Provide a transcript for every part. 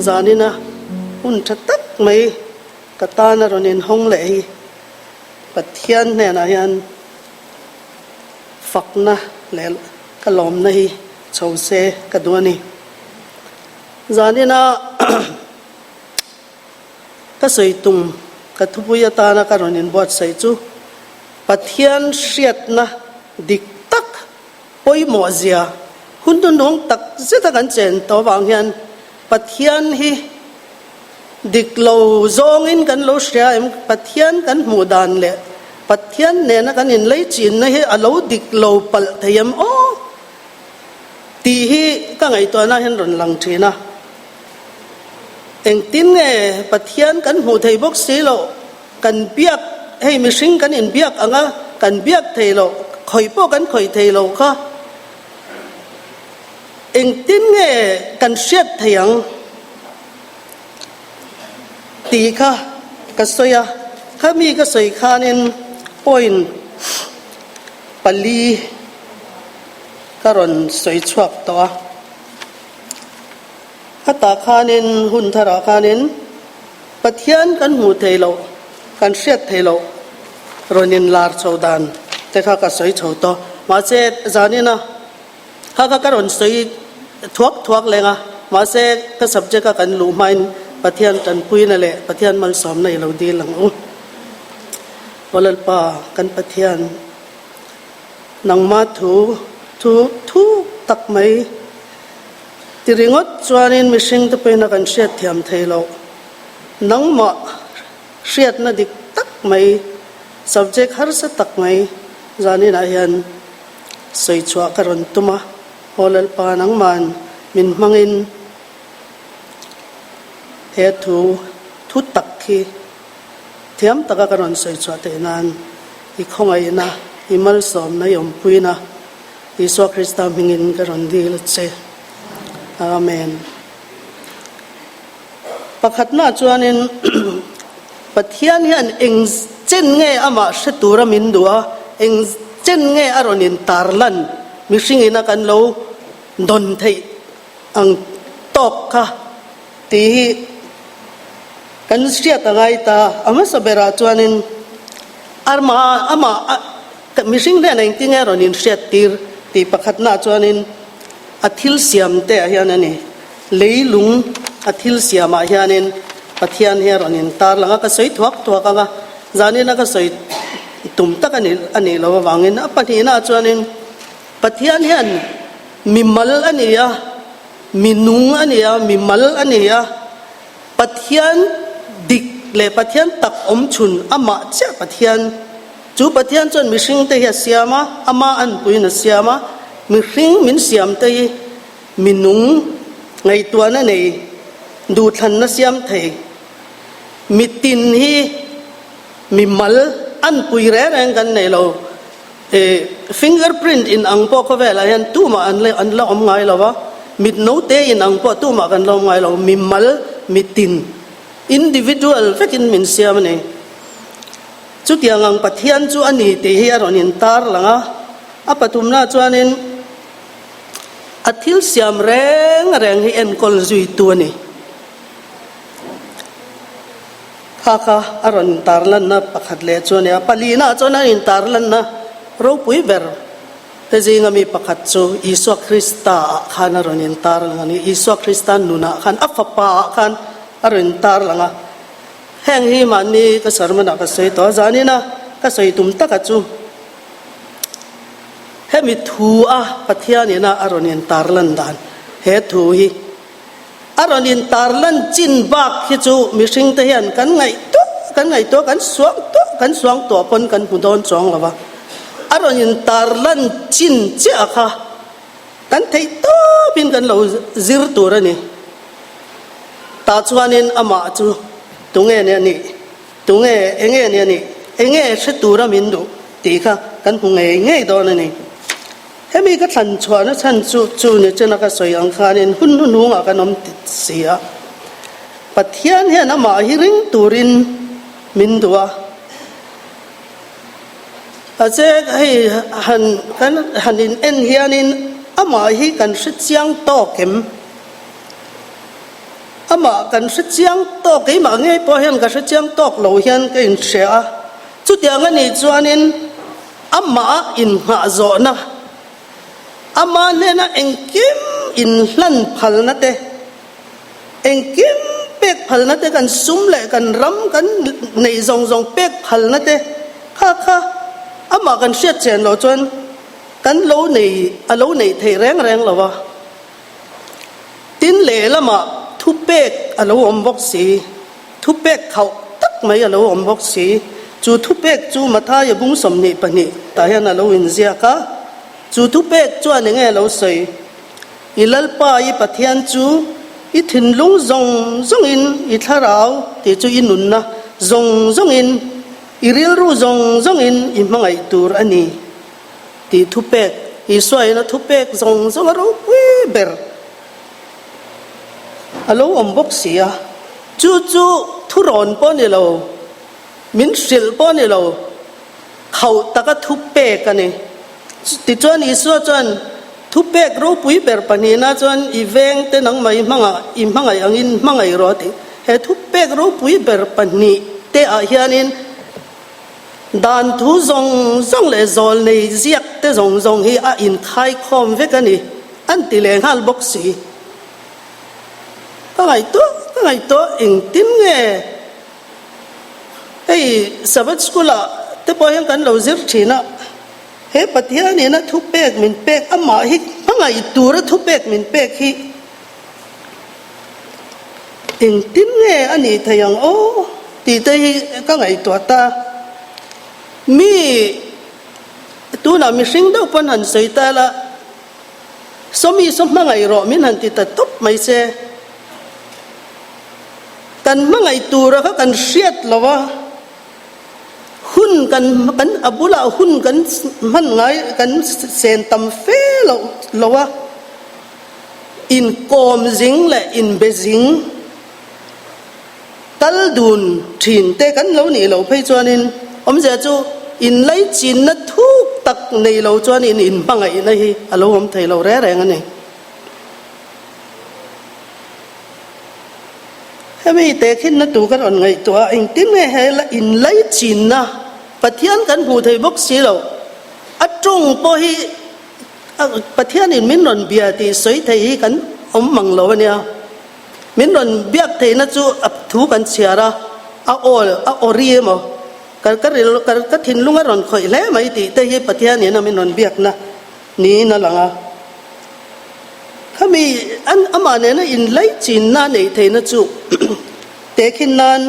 Zanina hun tha tak mai ka tan a rawn inhawng leh hi Pathian hnenah hian fakna leh ka lawmna hi chho se ka duh a ni. Zanina ka sawi tum ka thupui atana ka rawn inbuatsaih chu Pathian hriatna dik tak pawimawh zia hun hnuhnung tak zeta kan chen tawh avang hian Pathian hi dik lo zawngin kan lo hria em? Pathian kan hmuh dan leh Pathian nena kan inlei chinna hi a lo dik lo palh thei em aw? Tih hi ka ngaihtuahna hian rawn lang thin a. Engtin nge Pathian kan hmuh thei bawk si loh? Kan biak, hei mihring kan inbiak ang a, kan biak thei loh, khawih pawh kan khawih thei lo kha. Engtin nge kan hriat thei ang tih kha ka sawi a, khami ka sawi khanin point pali ka rawn sawi chhuak tawh a. Khatah khanin hun tharah khanin Pathian kan hmuh thei loh, kan hriat thei loh rawn inlar chho dan te kha ka sawi chho tawh. Mahse zanina. Kha kha ka rawn sawi thuak thuak leng a, mahse ka subject a kan luh hmain Pathian tanpuina leh Pathian malsawmna i lo dil ang u. Aw Lalpa, kan Pathian, nangma thu thu thu tak mai ti ringawt chuanin mihring te pawhin a kan hriatthiam thei loh. Nangmah hriatna dik tak mai, subject harsa tak mai zaninah hian Sawi chhuah ka rawn tum a, Aw Lalpa nangma'n min hmangin he thu thu tak hi thiam taka ka rawn sawi chhuah theih nan i khawngaihna, i malsawmna, i awmpuina Isua Krista hmingin ka rawn dil a che. Amen. Pakhatna chuanin Pathian hian eng chen nge amah hre tura min duh a, eng chen nge a rawn intarlan mihring ina kan lo dawn theih ang tawk kha tih hi kan hriat a ngai ta. A hmasa berah chuanin amah amah mihring hnenah engtin nge a rawn inhriattir tih pakhatna chuanin a thil siam te ah hian a ni. Leilung a thil siamah hianin Pathian hi a rawn intar lang a, ka sawi thuak thuak ang a, zanina ka sawi tum tak a nih a nih loh avangin a pahnihnaah chuanin Pathian hian mi mal a ni a, mi nung a ni a, mi mal a ni a, Pathian dik leh Pathian tak awm chhun amah chiah Pathian, chu Pathian chuan mihringte hi a siam a, ama anpuiin a siam a, mihring min siamte hi Mi nung ngaihtuahna nei, duhthlanna siam thei, mitin hi mi mal an pui reng reng kan nei lo. Finger print in ang pawh khawvelah hian tumah an an la awm ngai lo va, mit note in ang pawh tumah kan la awm ngai lo. Mi mal, mitin, individual vekin min siam a ni. Chutiang ang Pathian chu a ni tih hi a rawn intar lang a, a pathumna chuanin, A thil siam reng reng hi enkawl zuitu a ni. Kha kha a rawn intarlanna pakhat leh chu a ni a. Palina chuan a intarlanna ropui ber te zinga mi pakhat chu Isua Krista ah khan a rawn intarlang a ni. Isua Krista nunah khan, a fapa ah khan a rawn intarlang a. Heng hi mahni ka sermon ah ka sawi tawh a, zanina ka sawi tum taka chu, Hemi thu a Pathian ina a rawn intarlan dan he thu hi a rawn intarlan chin bak hi chu mihring te hian kan ngaihtuah kan ngaihtuah kan suang tuah kan suang tuah pawn kan hmu dawn chuang lo va, a rawn intarlan chin chiah kha kan theih tawpin kan lo zir tur a ni. Tah chuanin amah chu tunge nia nih? Tunge, enge nia nih? Enge hre tura min duh tih kha kan hmu ngei ngei dawn a ni. Hemi ka thlan chhuahna chhan chu chu ni chena ka sawi ang khanin hun hnuhnungah kan awm ti si a. Pathian hian amah hi ring turin min duh a. Mahse hei han kan han in en hianin amah hi kan hre chiang tawk em? Amah kan hre chiang tawk, keimah ngei pawh hian ka hre chiang tawk lo hian ka inhria a. Chutiang a nih chuanin amah a inngah zawhna, ama hnena engkim inhlan phalna te, engkim pek phalna te, kan sum leh kan ram kan neih zawng zawng pek phalna te kha kha amah kan hriat chian loh chuan kan lo nei, a lo neih theih reng reng lo a. Tin lehlamah thupek a lo awm bawk si, thupek khauh tak mai a lo awm bawk si. Chu thupek chu Mathaia bung 22 tah hian a lo inziak a. Chu thupek chuan enge a lo sawi? I Lalpa i Pathian chu i thinlung zawng zawngin, i thlarau tih chu i nunna zawng zawngin, i rilru zawng zawngin i hmangaih tur a ni. Tih thupek, Isua in a thupek zawng zawng a ropui ber a lo awm bawk si a. Chu chu thurawn pawh ni lo, min hrilh pawh ni lo, khauh taka thupek a ni. Tichuan Isua chuan thupek ropui ber pahnihna chuan i vengte nangmah i hmangah i hmangaih angin hmangaih rawh a ti. He thupek ropui ber pahnih te ah hianin Dan thu zawng zawng leh zawl nei ziak te zawng zawng hi a inkhaikhawm vek a ni, an ti leh nghal bawk si. Ka ngaihtuah ka ngaihtuah engtin nge hei Sabbath School ah te pawh hian kan lo zir thin a, he Pathianin a thupek min pek amah hi hmangaih tura thupek min pek hi Engtin nge a nih theih ang aw tih te hi ka ngaihtuah ta. Mi tunah mihring deuh pawn han sawi ta la, Sawmi saw hmangaih rawh min han ti ta tawp mai se. Kan hmangaih tura kha kan hriat lo a, hun kan kan a bulah hun kan hman ngai kan sen tam fe loh lo a. Inkawm zing leh inbe zing kal dun thin te kan lo nih loh phei chuanin awmzia chu inlaichinna thuk tak nei lo chuanin inhmangaihna hi a lo awm thei lo reng reng a ni. Hemi tehkhinna tur ka rawn ngaihtuah a, engtin nge he inlaichinna Pathian kan hmuh thei bawk si lo, a tawng pawh hi Pathianin min rawn bia tih sawi thei hi kan awm mang lo a nia. Min rawn biak theihna chu a thu kan chhiar a, a aw a aw ri emaw, ka ka ril ka ka thinlung a rawn khawih hle mai tih te hi Pathianin a min rawn biakna niin a lang a. Khami an amah nena inlaichinna a neih theihna chu tehkhin nan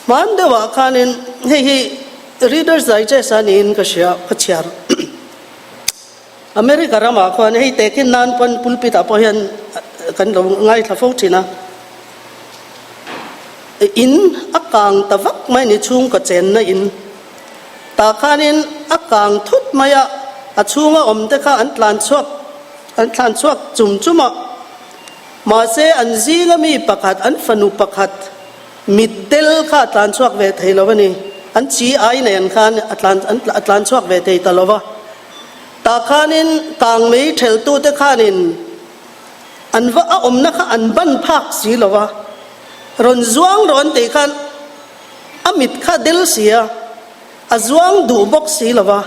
hman deuhah khanin hei hi Reader's Digest a niin ka hria ka chhiar. America ramah khuan hei tehkhin nan pawn pulpit ah pawh hian kan lo ngaithla fo thin a, in a kang ta vak mai ni chhungkaw chenna in tah khanin a kang thut mai a, a chhunga awm te kha an tlan chhuak an thlan chhuak chum chum a, mahse an zinga mi pakhat an fanu pakhat Mitdel kha a tlan chhuak ve thei lo a ni. An chi ai nen khan a tlan a tlan chhuak ve thei ta lo va. Tah khanin kangmei theltute khanin an va a awmna kha an ban phak si lo va. Rawn zuang rawn tih khan a mit kha del si a, a zuang duh bawk si lo va.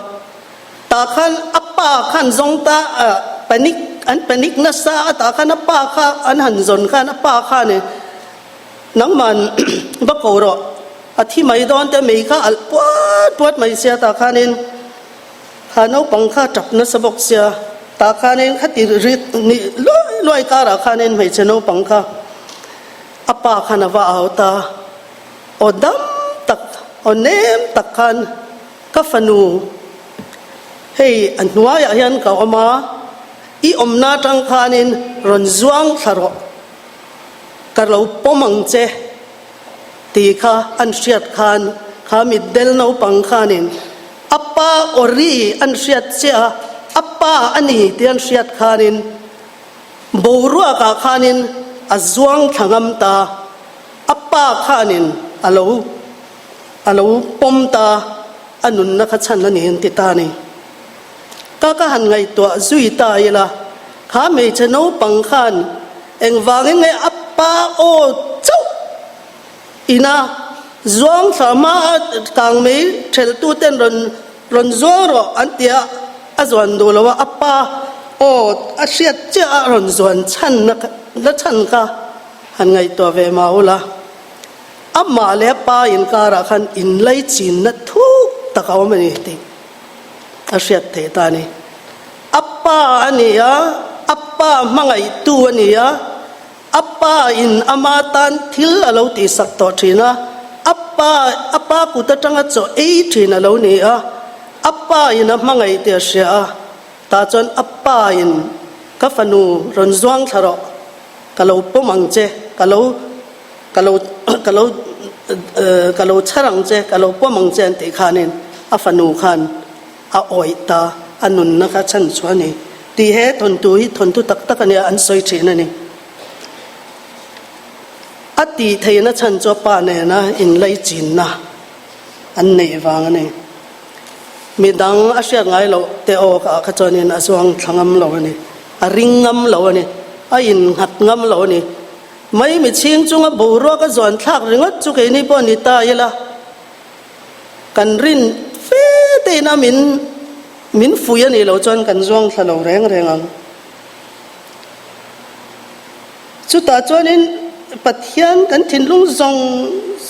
Tah khan a pa khan zawng ta a panic an panic nasa a tah khan a pa kha an han zawn khan a pa khanin Nangman va ko rawh, a thi mai dawn te mei kha alh puat puat mai sia tah khanin kha naupang kha tap nasa bawk sia tah khanin khati rik nih luai luai karah khanin hmeichhe naupang kha a pa khan a va au ta aw dam tak aw nem tak khan ka fanu hei a hnuaiah hian ka awm a i awmna atang khanin rawn zuang thla rawh. Ka lo pawm ang che tih kha an hriat khan kha mitdel naupang khanin a pa aw ri an hriat chiah a, a pa a ni tih an hriat khanin boruakah khanin a zuang thla ngam ta, a pa khanin a lo a lo pawm ta, a nunna kha chhan a ni an ti ta a ni. Ka ka han ngaihtuah zui ta ila, kha hmeichhe naupang khan engvangin nge a. pa aw chauh ina zuang thla hma a kangmei thelh tuten rawn rawn zuang rawh an ti a, a zuan duh lo a, a pa aw a hriat chiah a rawn zuan chhan na chhan kha han ngaihtuah ve mah ula. Amah leh a pa inkarah khan inlaichinna thuk tak a awm a ni tih a hriat theih ta a ni. A pa a ni a, a pa hmangaihtu a ni a, a pa in ama tan thil a lo tihsak tawh thin a, a pa a pa kut atanga chaw ei thin a lo ni a, a pa in a hmangaih tih a hria a, tah chuan a pa in ka fanu rawn zuang thla rawh, ka lo pawm ang che, ka lo Ka lo ka lo ka lo chhar ang che, ka lo pawm ang che an tih khanin a fanu khan a awih ta, a nunna kha chhan chu a ni. Tih he thawnthu hi thawnthu tak tak a nia an sawi thin a ni. A tih theihna chhan chu a pa nena inlaichinna an neih vang a ni. Midang a hriat ngai loh te awk ah kha chuanin a zuang thla ngam lo a ni, a ring ngam lo a ni, a innghat ngam lo a ni. Mai mi chhing chunga boruak a zuan thlak ringawt chu keini pawh ni ta ila, kan rin fe te ina min min fui a nih loh chuan kan zuang thla lo reng reng ang. Chutah chuanin Pathian kan thinlung zawng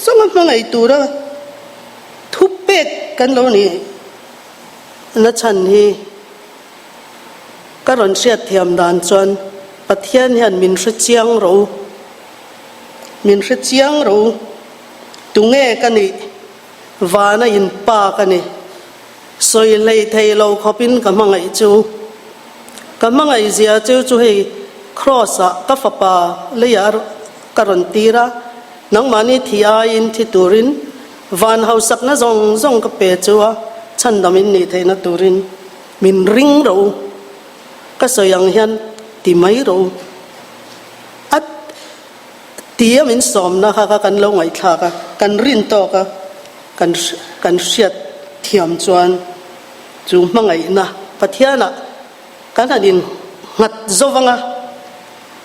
zawng a hmangaih tura thupek kan lo nih na chhan hi, Ka rawn hriat thiam dan chuan Pathian hian min hre chiang ro, min hre chiang ro, tunge ka nih, vana in pa ka ni, sawi hlei thei lo khawpin ka hmangaih chu. Ka hmangaih zia chu chu hei Kraws ah ka fapa leiah ka rawn tir a, nangmahni thi aiin thi turin van hausakna zawng zawng ka pe chu a, chhandam in nih theihna turin. Min ring ro u, ka sawi ang hian ti mai ro u. A ti a min sawmna kha kha kan lo ngaihthlak a, kan rin tawk a, kan kan hriat thiam chuan chu hmangaihna Pathianah kan han in nghat zo vang a,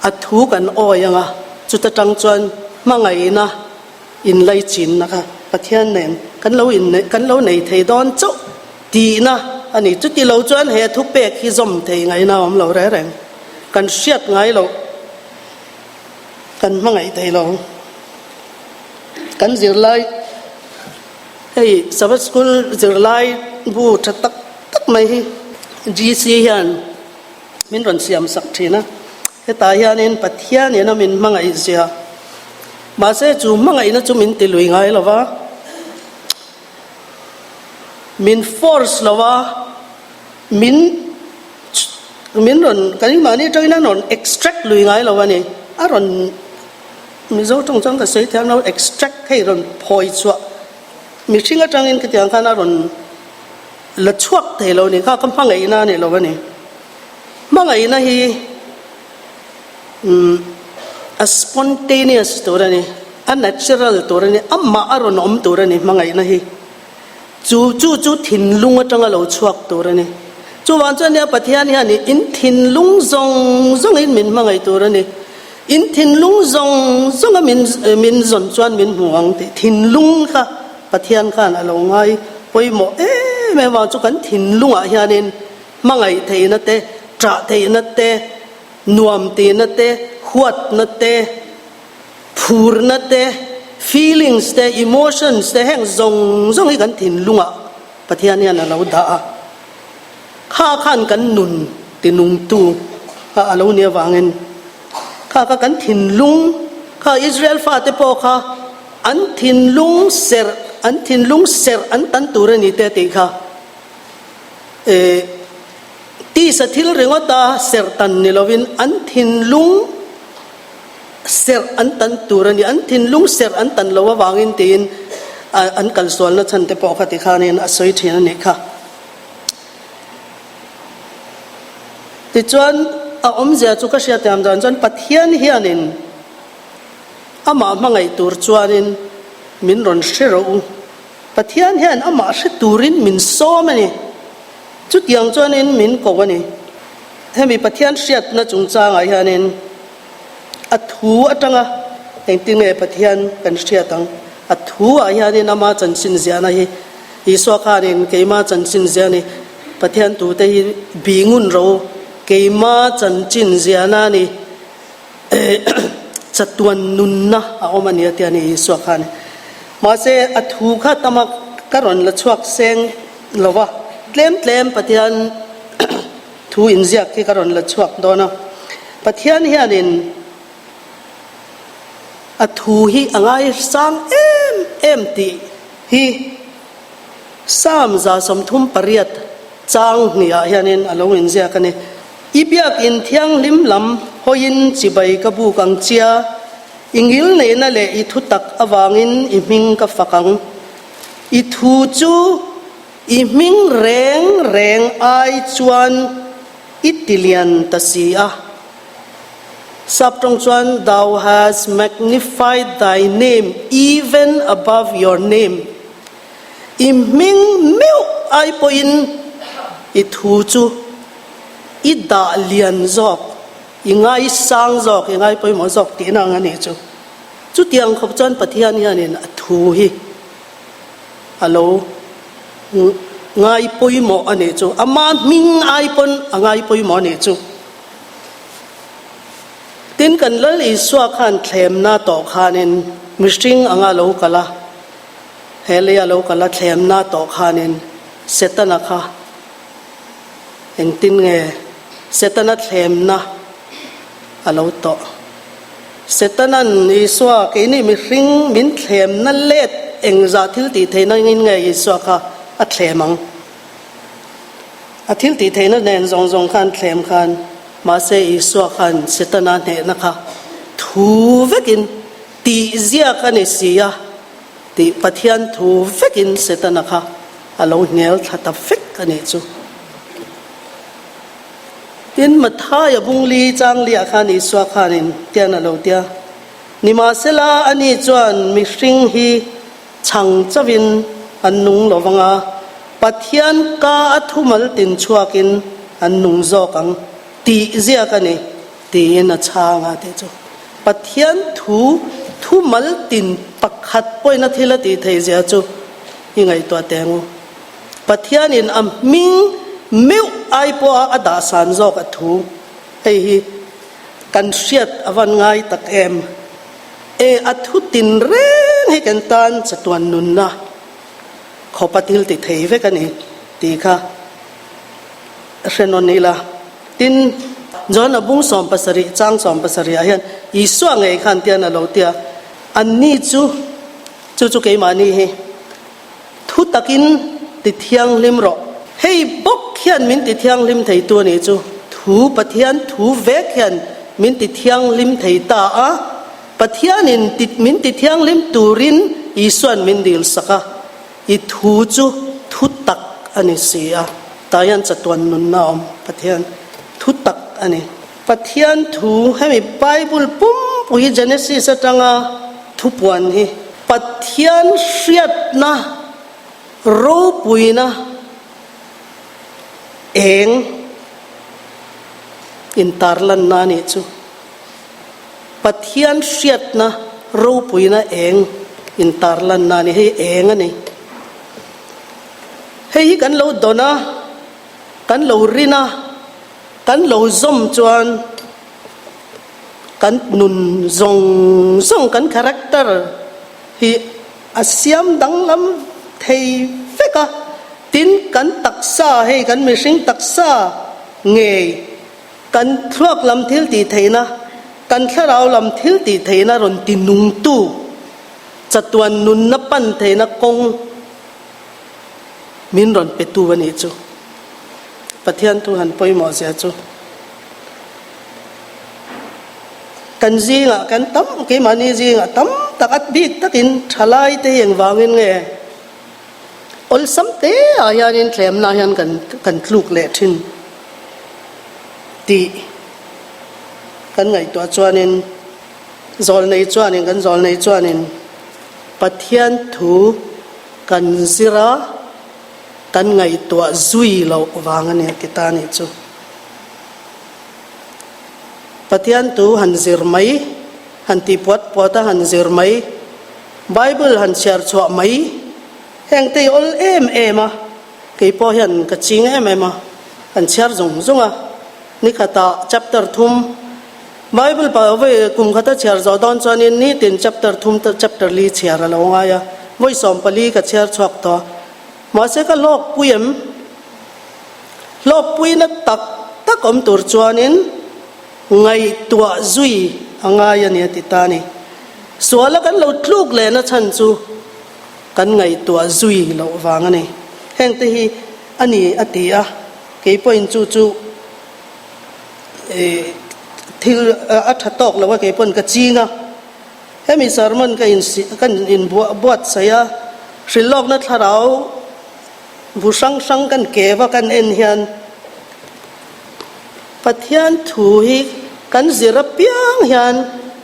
a thu kan awi ang a, chuta tang chuan hmangaihna inlaichinna kha Pathian nen kan lo inneih kan lo nei thei dawn chauh. Tihna a ni. Chuti lo chuan he thupek hi zawm thei ngaihna a awm lo reng reng. Kan hriat ngai loh, kan hmangaih thei lo. Kan zirlai, hei Sabbath School zirlai bu tha tak tak mai hi GC hian min rawn siam sak thin a. Hetah hianin Pathian ina min hmangaih zia. Mahse chu hmangaihna chu min ti lui ngai lo va. Min force lo a, min min rawn kan mahni atangin a rawn extract lui ngai lo a ni. A rawn Mizo tawng chuan ka sawi thiam lo, extract hei rawn phawi chhuah mihring atangin khitiang khan a rawn la chhuak thei lo a ni. Kha ka hmangaihna a ni lo a ni. Hmangaihna hi umm a spontaneous tur a ni, a natural tur a ni, amah a rawn awm tur a ni hmangaihna hi. Chu chu chu thinlung atanga lo chhuak tur a ni. Chuvang chuan nia Pathian hian in thinlung zawng zawngin min hmangaih tur a ni. In thinlung zawng zawnga min min zawn chuan min hmu ang tih thinlung kha Pathian khan a lo ngai pawimawh em em avang chu kan thinlungah hianin hmangaih theihna te, ṭah theihna te, nuam tihna te, huatna te, phurna te, feelings te, emotions te heng zawng zawng hi kan thinlungah Pathian hian a lo dah a. Kha khan kan nun tinungtu kha a lo nih avangin kha kha kan thinlung kha Israel fate pawh kha an thinlung serh an thinlung serh an tan tur a ni te tih kha eh Tisa thil ringawta serh tan ni lovin an thinlung serh an tan tur a ni. An thinlung serh an tan lo avangin tiin an kalsualna chhan te pawh kha tikhanin a sawi thin a nih kha. Tichuan a awmzia chu ka hriat thiam dan chuan Pathian hianin amah hmangaih tur chuanin min rawn hre rawh u. Pathian hian amah hre turin min sawm a ni. Chutiang chuanin min ko a ni. Hemi Pathian hriatna chungchangah hianin A thu atanga engtin nge Pathian kan hriat ang? A thu ah hianin ama chanchin ziahna hi Isua khanin keima chanchin ziah a ni. Pathian tute hi bi ngun ro keima chanchin ziahna a ni. Chatuan nunna a awm a ni a ti a ni Isua khanin. Mahse a thu kha tama ka rawn la chhuak seng lo va, tlem tlem Pathian Thu inziak hi ka rawn la chhuak dawn a, Pathian hianin a thu hi a ngaisang em em tih hi Psalm 38 chang hniah hianin a lo inziak a ni. I biakin thianghlim lam hawiin chibai ka buk ang chia, i ngilneihna leh i thutak avangin i hming ka fak ang. I thu chu I hming reng reng ai chuan i ti lian ta si a. Sap tawng chuan Thou hast magnified thy name even above your name. I hming meuh ai pawhin i thu chu i dah lian zawk, i ngaisang zawk, i ngaipawimawh zawk tihna ang a nih chu. Chutiang khawp chuan Pathian hianin a thu hi A lo ngai pawimawh a nih chu. Ama hming ai pawn a ngai pawimawh a nih chu. Tin, kan Lal Isua khan thlemna tawh khanin mihring anga lo kal a, he leia lo kal a thlemna tawh khanin Setana kha engtin nge Setana thlemna a lo tawh? Setanan Isua keini mihring min thlemna let engzah thil tih theihna ngin nge Isua kha a thlem ang? A thil tih theihna nen zawng zawng khan thlem khan mahse Isua khan Setana hnehna kha thu vekin tih ziak a ni si a tih Pathian thu vekin Setana kha a lo hnial thla ta vek a nih chu. Tin, Mathaia bungli changliah khan Isua khanin tian a lo tia, Nimahsela, ani chuan mihring hi chhang chauhin an nung lo vang a, Pathian ka a thumal tin chhuakin an nung zawk ang tih ziak a ni, tiin a chhang a tih chu. Pathian thu thumal tin pakhat pawhin a thil a tih theih zia chu i ngaihtuah teh ang u. Pathianin a hming meuh ai pawha a dahsan zawk a thu hei hi kan hriat a van ngai tak em? E a thu tin reng hi kan tan chatuan nunna khawpa thil ti thei vek a ni tih kha hre nawn ila. Tin, John a bung 70 chang 70 ah hian Isua ngei khan tian a lo tia, Anni chu, chu chu keimahni hi, Thu takin ti thianghlim rawh. Hei bawk hian min ti thianghlim theitu a nih chu. Thu Pathian thu vek hian min ti thianghlim thei ta a. Pathianin ti min ti thianghlim turin Isua'n min dil sak a. I thu chu thu tak a ni si a. Tah hian chatuan nunna a awm. Pathian thu tak a ni. Pathian thu hemi Bible pumpui hi Genesis atanga thupuan hi Pathian hriatna ropuina eng intarlanna a nih chu. Pathian hriatna ropuina eng intarlanna a ni. Hei eng a ni. Hei hi kan lo dawn a, kan lo rin a. Kan lo zawm chuan kan nun zawng zawng, kan character hi a siam danglam thei vek a, tin kan taksa hei kan mihring taksa ngei kan thluak lam thil tih theihna, kan thlarau lam thil tih theihna rawn ti nungtu chatuan nunna pan theihna kawng min rawn petu a nih chu. Pathian thu han pawimawh zia chu kan zingah kan tam keimahni zingah tam tak a bik takin thalai te hi engvangin nge awlsam te ah hianin thlemna hian kan kan tluk leh thin tih kan ngaihtuah chuanin zawlnei chuanin kan zawlnei chuanin Pathian thu kan zir a. Kan ngaihtuah zui loh vang a ni a ti ta a nih chu. Pathian tu han zir mai. han tih puat puat a han zir mai, Bible han chhiar chhuah mai heng te hi awl em em a, kei pawh hian ka ching em em a, kan chhiar zung zung a, nikhatah chapter thum Bible pa vawi kum khata chhiar zawh dawn chuanin nitin chapter thum chapter li chhiar a lo ngai a, vawi 14 ka chhiar chhuak tawh a, mahse ka hlawkpui em? Hlawkpuina tak tak awm tur chuanin ngaihtuah zui a ngai a ni a ti ta a ni. Suala kan lo tluk lehna chhan chu kan ngaihtuah zui loh vang a ni. Hengte hi a ni a ti a, kei pawhin chu chu thil a tha tawk lo a kei pawn ka ching a. Hemi sermon ka in kan in buatsaih a, hrilhlawkna thlarau Bu hrang hrang kan keu a kan en hian Pathian thu hi kan zir apiang hian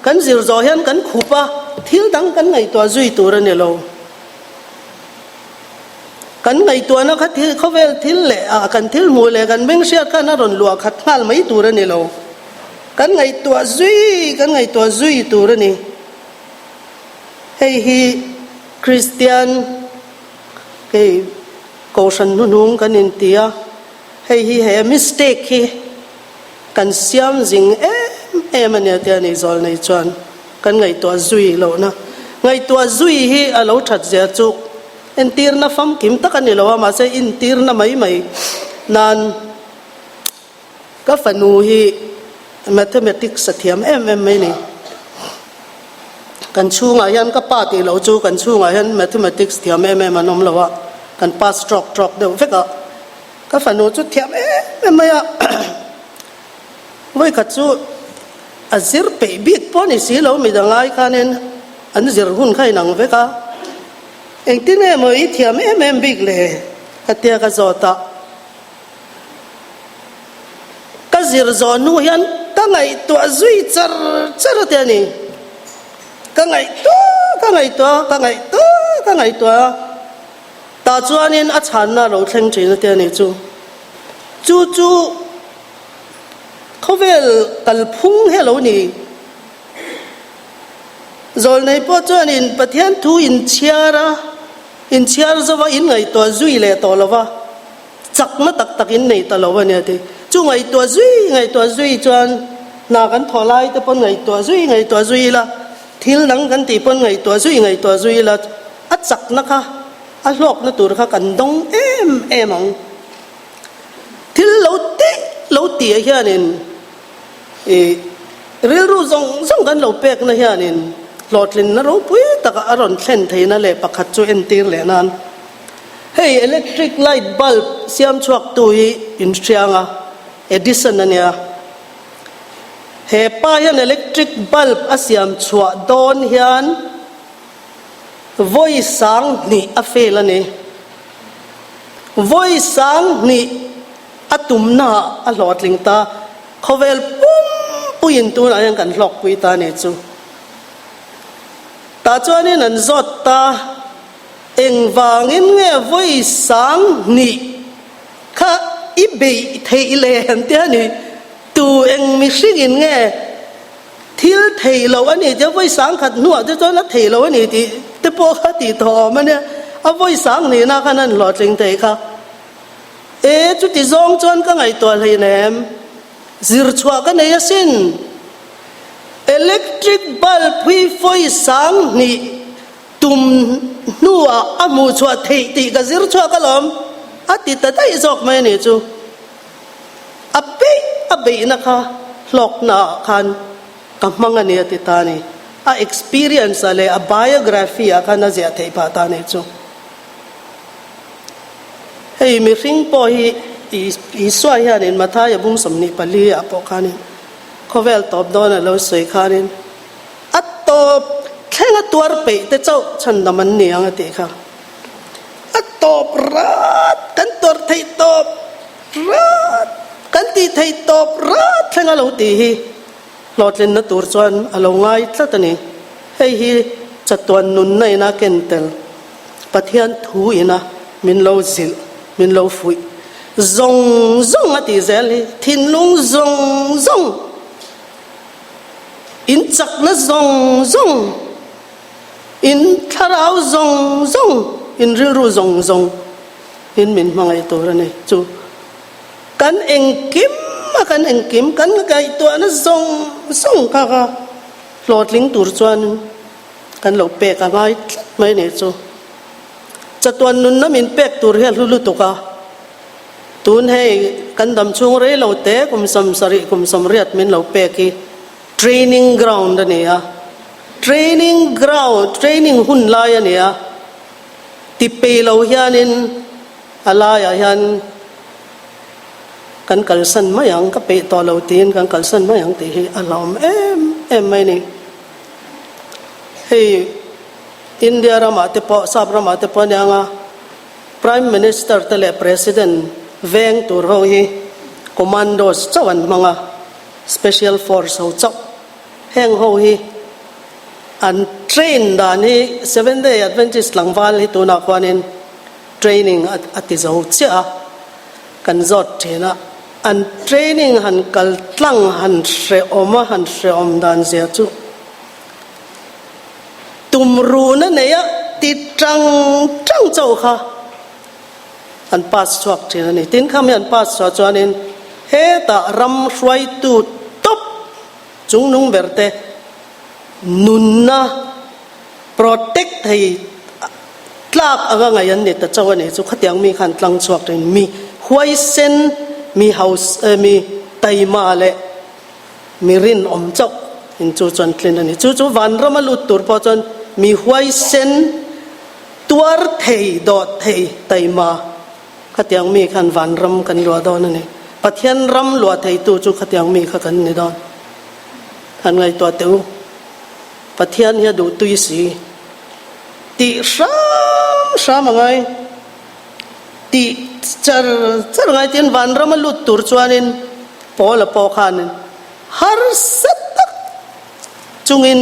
kan zir zawh hian kan khup a, thil dang kan ngaihtuah zui tur a ni lo. Kan ngaihtuahna kha thil khawvel thil leh ah kan thil hmuh leh kan beng hriat khan a rawn luah khat nghal mai tur a ni lo. Kan ngaihtuah zui kan ngaihtuah zui tur a ni. Hei hi Kristian. Hei Kohhran hnuhnung kan inti a, hei hi he mistake hi kan siam zing em em a nia tia ni zawl nei chuan kan ngaihtuah zui lohna. Ngaihtuah zui hi a lo that zia chu entirna famkim tak a ni lo a, mahse intirna mai mai nan Ka fanu hi Mathematics a thiam em em mai ni. Kan chhungah hian ka pa tih loh chu kan chhungah hian Mathematics thiam em em an awm lo a, kan pass trawk trawk deuh vek a. Ka fanu chu thiam em em mai a, vawikhat chu a zir peih bik pawh ni si lo midang ai khanin an zir hun kha inang vek a. Engtin nge maw i thiam em em bik le? Ka tia ka zawt a. Ka zir zawh hnu hian ka ngaihtuah zui char char a ti a ni. Ka ngaihtuah ka ngaihtuah ka ngaihtuah ka ngaihtuah a, tah chuanin a chhanna a lo thleng thin a ti a ni chu. Chu chu khawvel kalphung hi a lo ni. Zawlnei pawh chuanin Pathian thu inchhiar a, inchhiar zova inngaihtuah zui leh tawh lo va. Chakna tak tak in nei ta lo a nia ti. Chu ngaihtuah zui ngaihtuah zui chuan hna kan thawh lai te pawn ngaihtuah zui ngaihtuah zui ila, thil dang kan tih pawn ngaihtuah zui ngaihtuah zui ila, a chakna kha a hlawkna tur kha kan dawng em em ang. Thil lo tih lo tih ah hianin ih rilru zawng zawng kan lo pekna hianin hlawhtlinna ropui takah a rawn thlen theihna leh pakhat chu entir leh nan. Hei electric light bulb siam chhuak tu hi in hriang a, Edison a nia. He pa hian electric bulb a siam chhuah dawn hian vawi 2000 a fail a ni. Vawi 2000 a tumna ah a hlawhtling ta. Khawvel pumpuiin tunah hian kan hlawkpui ta a ni chu. Tah chuanin an zawt ta. Engvangin nge vawi 2000 kha i beih theih le an ti a ni. Tu eng mihringin nge thil thei lo a ni tia vawi 1000 hnuah te chuan a thei lo a ni tih te pawh kha tih tawh awm a nia. A vawi 2000na khan an hlawhtling thei kha. E chuti zawng chuan ka ngaihtuah hleinem. Zir chhuah ka nei asin. Electric bulb hi vawi 2000 Tum hnuah a hmuh chhuah theih tih ka zir chhuak alawm, a ti ta daih zawk mai a nih chu. A beih a beihna kha hlawknaah khan ka hmang a ni a ti ta a ni. A experience ah leh a biography ah khan a ziah theih phah ta a nih chu. Hei mihring pawh hi Isua hianin Mathaia bung 24 ah pawh khanin khawvel tawp dawn a lo sawi khanin, A tawp thleng a tuar peih te chauh chhandam an ni ang a tih kha. A tawp rat kan tuar theih tawp rat kan tih theih tawp rat thleng a lo tih hi hlawhtlinna tur chuan a lo ngai tlat a ni. Hei hi chatuan nunna ina ken tel Pathian thu ina min lo zilh min lo fuih zawng zawng a tih zel hi thinlung zawng zawng. In chakna zawng zawng, in thlarau zawng zawng, in rilru zawng zawng in min hmangaih tur a ni. Chu kan engkim a kan engkim kan ngaihtuahna zawng zawng kha kha hlawhtling tur chuan kan lo pek a ngai tlat mai a ni chu. Chatuan nunna min pek tur hi a hlu lutuk a. Tun hei kan dam chhung rei lo te kum 70 kum 80 min lo pek hi training ground a ni a, training ground training hun lai a ni a, ti pei lo hianin a laiah hian kan kalsan mai ang, ka peih tawh lo tiin kan kalsan mai ang tih hi a hlauhawm em em mai a ni. Hei India ramah te pawh sap ramah te pawh a nia ang a. Prime Minister te leh President veng tur ho hi Commandos chauh an hmang a, Special Force ho chauh. Heng ho hi an train dan hi Seventh Day Adventist tlangval hi tunah khuanin training a ti zo chiah a, kan zawt thin a, an training han kal tlang han hrehawm a, han hrehawm dan zia chu. Tumruhna neia ti tang tang chauh kha an pass chhuak thin a ni. Tin khami an pass chhuah chuanin hetah ram hruaitu tawp chungnung berte nunna protect thei tlak anga ngaih an ni ta chauh a ni chu khatiang mi khan tlang chhuak thin mi huaisen mi hausa mi taima leh Mi rinawm chauh in chu chuan tlin a ni. Chu chu vanrama lut tur pawh chuan mi huaisen, tuar thei, dawt thei, taima khatiang mi khan vanram kan luah dawn a ni. Pathian ram luah theitu chu khatiang mi kha kan ni dawn. Han ngaihtuah teh u. Pathian hi a duhtui si. Tih hram hram a ngai. Tih char char ngai tiin vanrama lut tur chuanin Paula pawh khanin harsa tak chungin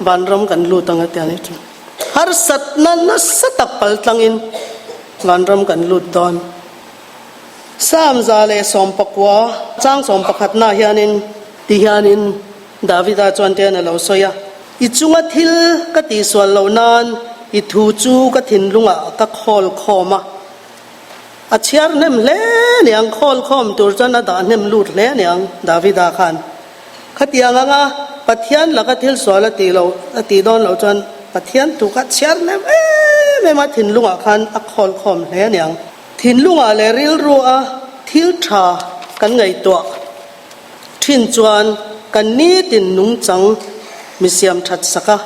vanram kan lut ang a ti a ni chu. Harsatna nasa tak pal tlangin vanram kan lut dawn. Psalm 119 chang 11 na hianin ti hianin Davida chuan tian a lo sawi a, I chunga thil ka tihsual loh nan i thu chu ka thinlungah ka khawl khawm a. A chhiar hnem hle niang, khawl khawm tur chuan a dah hnem lut hle niang Davida khan. Khatiang anga Pathian laka thil sual a tih loh, a tih dawn loh chuan Pathian thu kha chhiar hnem em em a thinlungah khan a khawl khawm hle niang. Thinlungah leh rilrua thil tha kan ngaihtuah. Thin chuan kan nitin nungchang mi siam that sak a,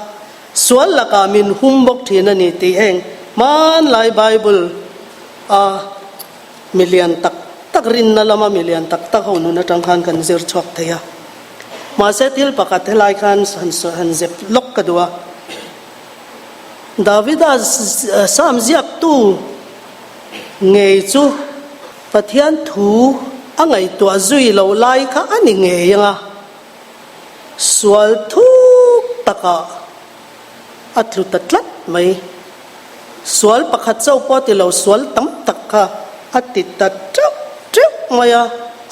sual lakah min hum bawk thin a ni tih heng hmanlai Bible a mi lian tak tak rinna lama mi lian tak tak ho nun atang khan kan zir chhuak thei a. Mahse thil pakhat helai khan han zep lawk ka duh a, Davida Psalm ziaktu ngei chu Pathian thu a ngaihtuah zui lo lai kha a ni ngei ang a, sual thuk takah a tlu ta tlat mai. Sual pakhat chauh pawh ti lo sual tam tak kha a ti ta teuh teuh mai a,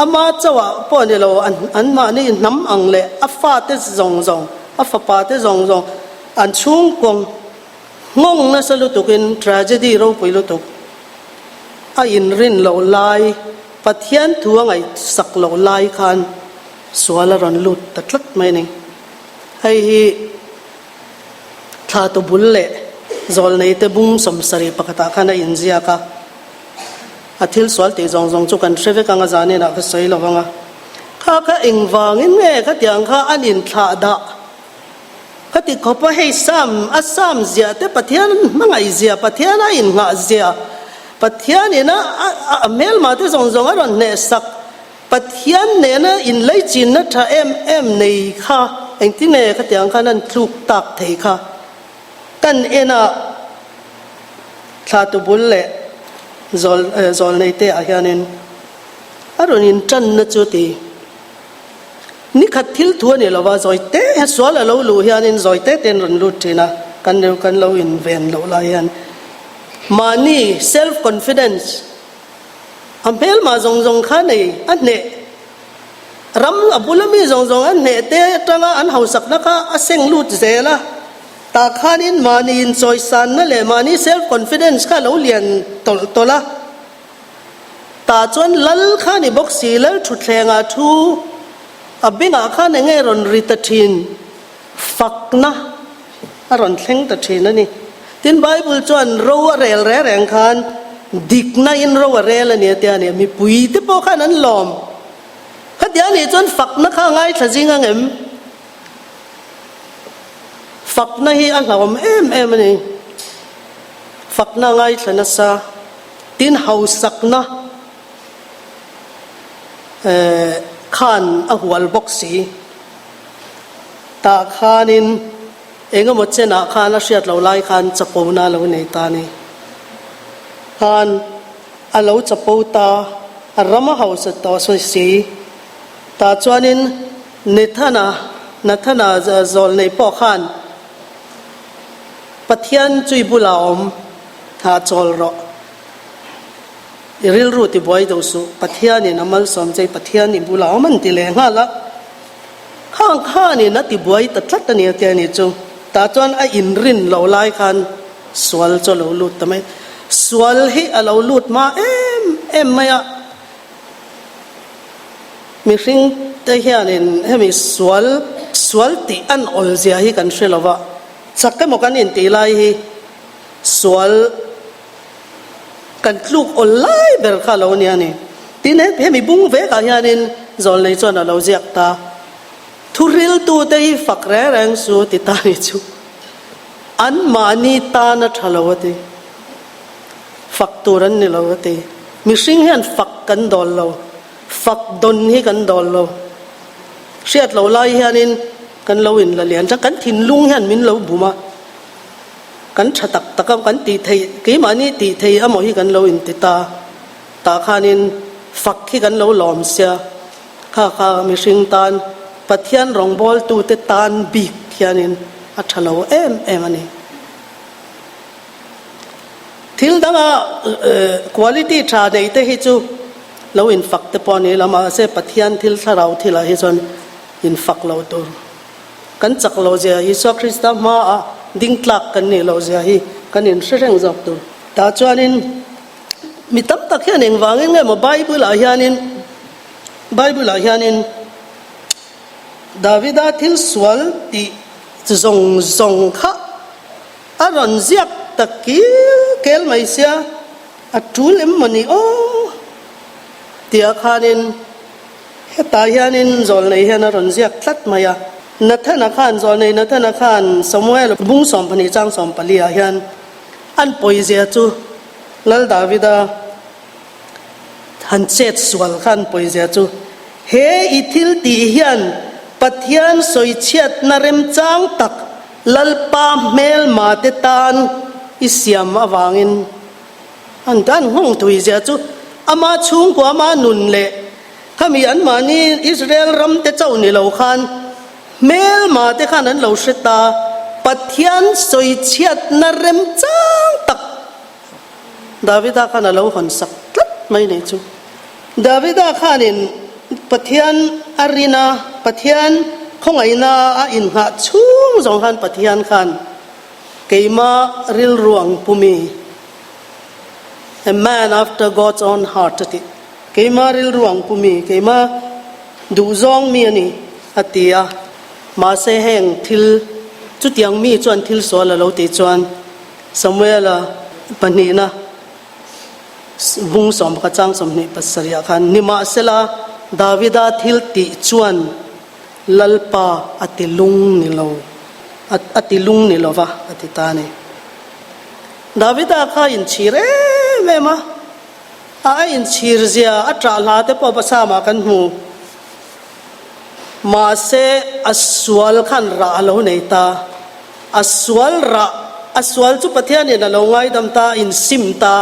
ama chauhah pawh ni lo anmahni hnam ang leh a fate zawng zawng, a fapa te zawng zawng an chhungkawng nghawng nasa lutukin tragedy ropui lutuk. A inrin loh lai, Pathian thu a ngaihsak loh lai khan sual a rawn lut ta tlat mai a ni. Hei hi thla tubul leh zawlneite bung 71 pakhatah khan a inziak a. A thil sual tih zawng zawng chu kan hre vek ang a, zaninah ka sawi lo vang a. Kha kha engvangin nge khatiang kha an inthlah dah? Ka ti khawp a, hei Sam, a Sam ziah te Pathian hmangaih zia, Pathian a inngah zia, Pathian in a a hmelmah te zawng zawng a rawn hnehsak, Pathian nena inleichinna tha em em nei kha engtin nge khatiang khan an tluk tak thei kha kan en a, thla tubul leh zawl zawlnei te ah hianin a rawn intanna chu ti. Nikhat thil thu a ni lo va, zawi te hian sual a lo luh hianin zawi te tein rawn lut thin a, kan lo kan lo inven loh lai hian mahni self confidence a hmelmah zawng zawng kha nei a hneh. Ram a bula mi zawng zawng an hneh te atanga an hausakna kha a seng lut zel a. Tah khanin mahni inchawisanna leh mahni self confidence kha a lo lian tawlh tawlh a. Tah chuan lal kha ni bawk si, lal thutthlengah thu a bengah khan eng nge rawn ri ta thin? Fakna a rawn thleng ta thin a ni. Tin, Bible chuan ro a rel reng reng khan dikna in ro a rel a ni a tia a ni. Mipui te pawh khan an lawm. Khatia a nih chuan fakna kha a ngaithla zing ang em? Fakna hi a hlauhawm em em a ni. Fakna a ngaithla nasa. Tin, hausakna khan a hual bawk si. Tah khanin eng emaw chenah khan a hriat loh lai khan chapona a lo nei ta a ni. Khan a lo chapo ta, a ram a hausa tawh sawi si. Tah chuanin Nethana, Nathana zawlnei pawh khan Pathian chui bulah a awm, thah chawl rawh. I rilru tibuai deuh suh, Pathianin a malsawm che i Pathian i bulah awm an ti leh nghal a. Khang khanin a tibuai ta tlat a ni a tia ni chu. Tah chuan a inrin loh lai khan sual chu a lo lut ta mai. Sual hi a lo lut hma em em mai a. Mihring te hianin hemi sual sual tih an awl zia hi kan hre lo va. Chak emaw kan intih lai hi sual Kan tluk awl lai ber kha a lo nia ni. Tin, hemi bung vekah hianin Zawlnei chuan a lo ziak ta. Thuriltute hi fak reng reng su ti ta ni chu anmahni tan a tha lo a ti. Fak tur an ni lo a ti. Mihring hian fak kan dawl lo, fak dawn hi kan dawl lo. Hriat lo lai hianin kan lo inla lian tlat, kan thinlung hian min lo bum a. Kan tha tak tak a, kan tih theih, keimahni tih theih amaw hi kan lo inti ta. Tah khanin fak hi kan lo lawm sia, kha kha mihring tan, Pathian rawngbawltute tan bik hianin a tha lo em em a ni. Thil danga quality tha neih te hi chu lo infak te pawh a ni lo, mahse Pathian thil thlarau thilah hi chuan infak lo tur. Kan chak lo zia Isua Krista hmaah ding tlak kan nih loh zia hi kan inhre reng zawk tur. Tah chuanin mi tam tak hian engvangin nge maw Bible-ah hianin Bible-ah hianin Davida thil sual tih zawng zawng kha a rawn ziak ta kil kel mai sia, a tul em maw ni aw tia khanin Hetah hianin zawlnei hian a rawn ziak tlat mai a. Nathana khan, zawlnei Nathana khan Samuel bung 12 chang 14 ah hian an pawizia chu Lal Davida han chet sual kha an pawizia chu he i thil tih hian Pathian sawichhiatna remchang tak Lalpa hmelma te tan i siam avangin An dan nghawng tuizia chu ama chhungkua ama nun leh khami anmahni Israel ram te chauh ni lo khan hmelma te khan an lo hre ta, Pathian sawichhiatna remchang tak Davida khan a lo hawn sak tlat mai nei chu. Davida khanin Pathian a rin a, Pathian khawngaihna a inghah chhung zawng khan Pathian khan Keima rilru ang pumi, A man after God's own heart a ti. Keima rilru ang pumi, keima duhzawng mi a ni, a ti a. Mahse heng thil, chutiang mi chuan thil sual a lo tih chuan Samuela pahnihna bung 11 chang 27 ah khan, Nimahsela Davida thil tih chuan Lalpa a ti lung ni lo, a ti lung ni lova a ti ta a ni. Davida kha a inchhir em em a, a a inchhir zia a ṭah hla te pawh Basamah kan hmu. Mahse a sual khan rah a lo nei ta, a sual rah, a sual chu Pathianin a lo ngaidam ta, a insim ta,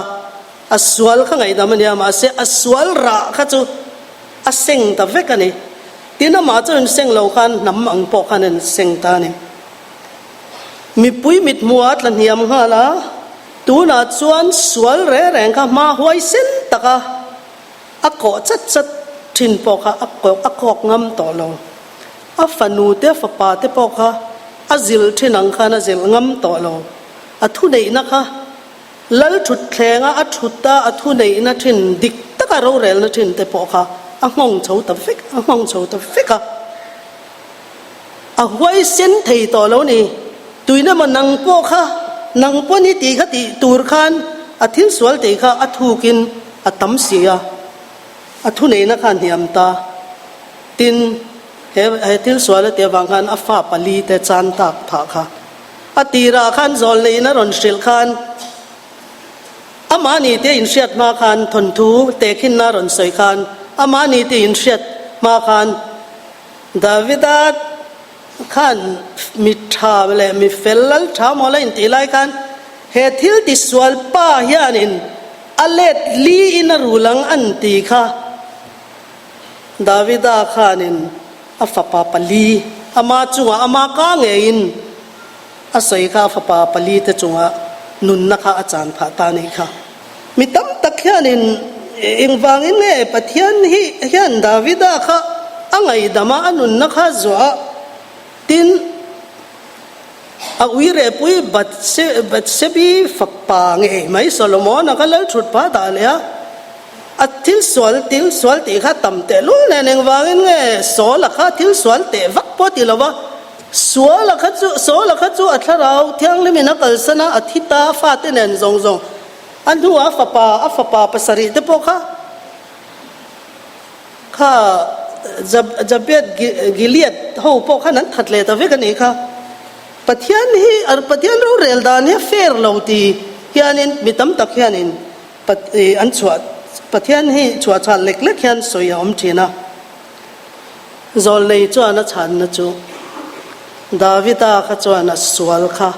a sual kha ngaihdam a nia, mahse a sual rah kha chu a seng ta vek a ni. Tin, amah chu in seng lo khan hnam ang pawh khan an seng ta a ni. Mipui mithmuh a tla hniam nghal a, tunah chuan sual reng reng kha hma huaisen taka a kawh chat chat. Thin pawh kha a kawk a kawk ngam tawh lo. A fanu te fapa te pawh kha a zilh thin ang khan a zilh ngam tawh lo. A thuneihna kha lal thutthleng a a thut a a thuneihna thin dik taka rorelna thin te pawh kha a nghawng chho ta vek a nghawng chho ta vek a. A huaisen thei tawh lo ni. Tuina maw nang pawh kha nang pawh ni tih kha tih tur khan a thil sual tih kha a thukin a tam si a. A thuneihna kha a hniam ta. Tin, he he thil sual a tih avang khan a fa pali te chan tak phah kha. A tirah khan zawlneiin a rawn hrilh khan amah ni te inhriat hma khan thawnthu tehkhinna a rawn sawi khan amah ni te inhriat hma khan Davida khan mi tha leh mi fel lal tha maw la intih lai khan he thil tisual pa hianin A let li in a rul ang an ti kha. Davida khanin a fapa pali ama chungah ama ka ngeiin a sawi kha a fapa pali te chungah nunna kha a chan phah ta nih kha. Mi tam tak hianin engvangin nge Pathian hi hian Davida kha a ngaihdam a, a nunna kha zuah a, tin, A uirehpui Bathsebi fapa ngei mai Solomon-a kha lal thut pah dah leh a, a thil sual thil sual tih kha tam teh lul nen engvangin nge Saul-a kha thil sual teh vak pawh ti lo va, Sual-a kha chu Saul-a kha chu a thlarau thianghlimin a kalsan a, a thi ta a fate nen zawng zawng a hnuah a fapa a fapa pasarih te pawh kha Kha Jabet Gilead ho pawh khan an that leh ta vek a nih kha. Pathian hi Pathian rorel dan hi a fair lo ti hianin mi tam tak hianin an chhuah Pathian hi chhuah chhal lek lek hian sawi a awm thin a. Zawlnei chuan a chhanna chu Davida kha chuan a sual kha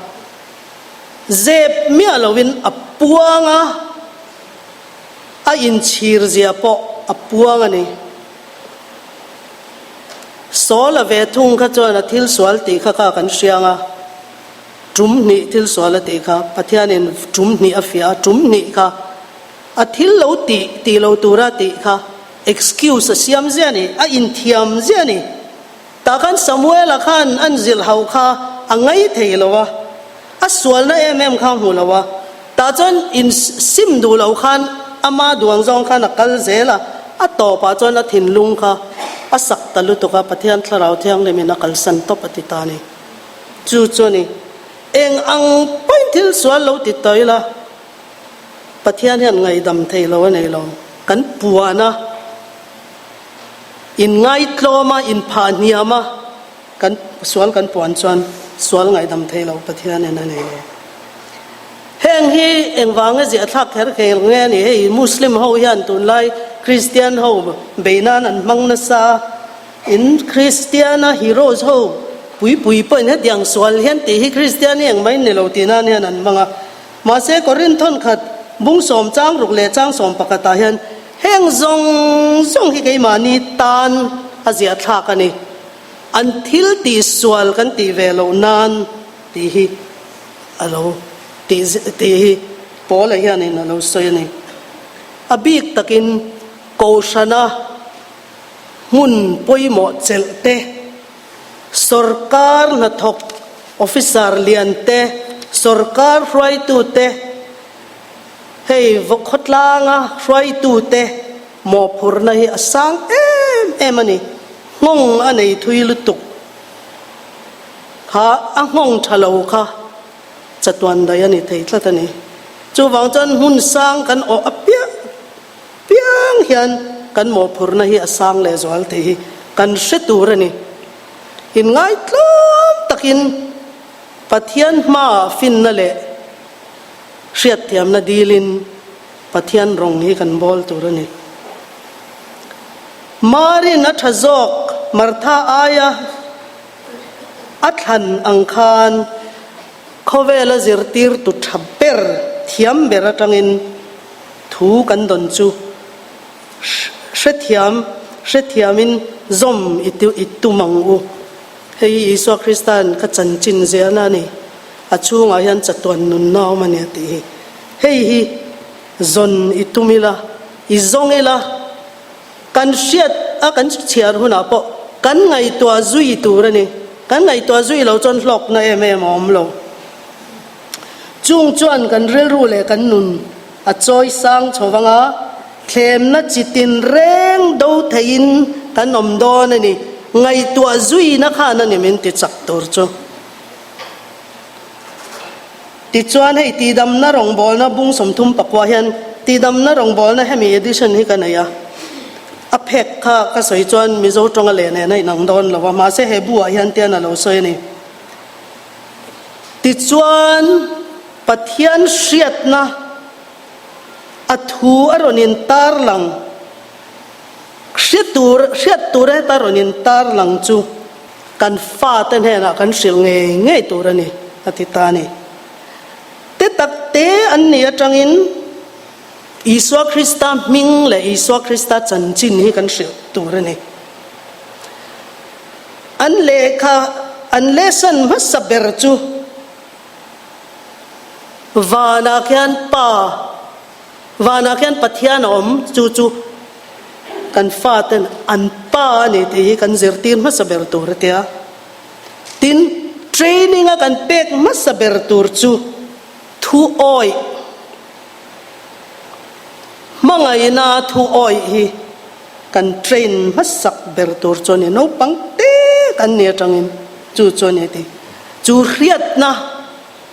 zep miah loin a puang a. A inchhir zia pawh a puang a ni. Saul a ve thung kha chuan a thil sual tih kha kha kan hriang a, tum hnih thil sual a tih kha Pathianin tum hnih a fiah a, tum hnih kha a thil lo tih tih lo tura tih kha excuse a siam zia a ni, a inthiam zia a ni. Tah khan Samuela khan an zilh hauh kha a ngai thei lo a, a sualna em em kha a hmu lo a, tah chuan in sim duh lo khan ama duang zawng khan a kal zel a, a tawpah chuan a thinlung kha a sak ta lutuk a, Pathian Thlarau Thianghlimin a kalsan tawp a ti ta a ni. Chu chu a ni. Eng ang pawhin thil sual lo ti tawh ila, Pathian hian ngaihdam thei lo a nei lo. Kan puan a. Inngaitlawm a, inphah hniam a, kan sual kan puan chuan sual ngaihdam thei lo Pathianin a nei lo. Heng hi engvanga ziahthlak kher kher nge a ni? Hei Muslim ho hian tunlai Kristian ho bei nan an hmang nasa a, in Kristiana heroes ho pui pui pawhin hetiang sual hian tih hi Kristian hi engmah in ni lo tih nan hian an hmang a. Mahse Korinthon khat bung sawm chang ruk leh chang sawm pakhatah hian Heng zawng zawng hi keimahni tan a ziah thlak a ni. An thil tih sual kan tih ve loh nan tih hi a lo tih tih hi Paula hianin a lo sawi a ni. A bik takin Kohhrana hmun pawimawh chelh te, sawrkar hnathawk officer lian te, sawrkar hruaitu te, Hei vawkhawtlanga hruaitute mawhphurhna hi a sang em em a ni. Nghawng a nei thui lutuk kha a nghawng tha lo kha chatuan daih a ni thei tlat a ni. Chuvang chuan hmun sang kan awh apiang piang hian kan mawhphurhna hi a sang lehzual tih hi kan hre tur a ni. Inngaitlawm takin Pathian hmaah finna leh Hriatthiamna dilin Pathian rawng hi kan bawl tur a ni. Marin a tha zawk Martha aia a thlan ang khan khawvela zirtirtu tha ber, thiam ber atangin thu kan dawn chu hrethiam hrethiamin zawm i tum ang u. Hei hi Isua Krista'n ka chanchin ziahna a ni. A chhungah hian chatuan nunna a awm a ni a tih hi. Hei hi zawn i tum ila, i zawng ila, kan hriat. a kan chhiar hunah pawh kan ngaihtuah zui tur a ni. Kan ngaihtuah zui lo chuan hlawkna em em a awm lo. Chung chuan kan rilru leh kan nun a chawi sang chho vang a, thlemna chi tinreng do theiin kan awm dawn a ni. Ngaihtuah zuina khan a ni min ti chak tur chu. Tichuan hei tihdamna rawngbawlna bung 34 hian tihdamna rawngbawlna hemi edition hi ka nei a, a phek kha ka sawi chuan Mizo tawnga leh nen a inang dawn lo a, mahse he bu ah hian tian a lo sawi a ni. Tichuan Pathian hriatna a thu a rawn in tarlang hre tur hriat tur heta rawn in tarlang chu Kan fate hnenah kan hrilh ngei ngei tur a ni, a ti ta a ni. Te tak te an nih atangin Isua Krista hming leh Isua Krista chanchin hi kan hrilh tur a ni. An lehkha an lesson hmasa ber chu vanah khian Pa, Vanah khian Pathian a awm, chu chu kan faten an pa a ni tih hi kan zirtir hmasa ber tur a tia. Tin, training a kan pek hmasa ber tur chu thu awih, hmangaihna thu awih hi kan train hmasak ber tur chu a ni. Naupang te kan ni atangin chu chu a ni tih. Chu hriatna.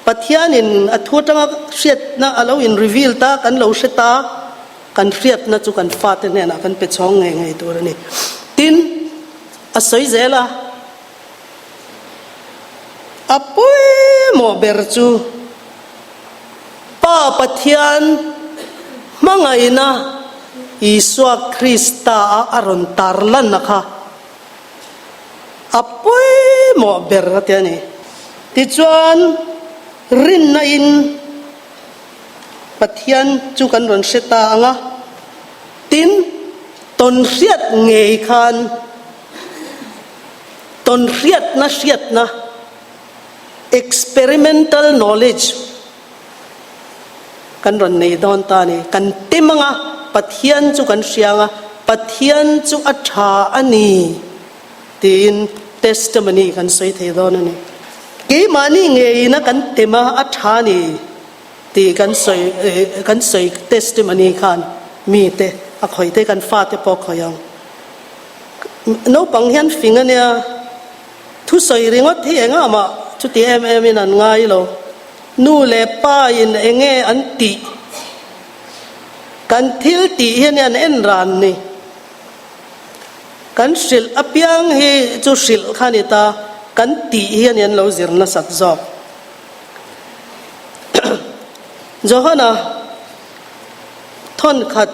Pathianin a thu atanga hriatna a lo in reveal ta, kan lo hre ta, kan hriatna chu kan fate hnenah kan pe chhawng ngei ngei tur a ni. Tin, a sawi zel a, a pawimawh ber chu Pa Pathian hmangaihna Isua Krista a a rawn tarlanna kha A pawimawh ber a ti a ni. Tichuan, rinna in Pathian chu kan rawn hre ta ang a, tin, tawnhriat ngei khan tawnhriatna hriatna, experimental knowledge, kan rawn nei dawn ta a ni. Kan tem ang a, Pathian chu kan hria ang a, Pathian chu a tha a ni tiin testimony kan sawi thei dawn a ni. Keimahni ngeina kan tem a, a tha a ni tih kan sawi kan sawi testimony khan mite a khawih te kan fate pawh a khawih ang. Naupang hian fing a nia, thusawi ringawt hi engah mah chuti em em in an ngai lo. Nu leh pa in enge an tih? Kan thil tih hi ania an en ran ni. Kan hrilh apiang hi chu hrilh kha ni ta, kan tih hi ania an lo zir nasat zawk. Johana thawn khat,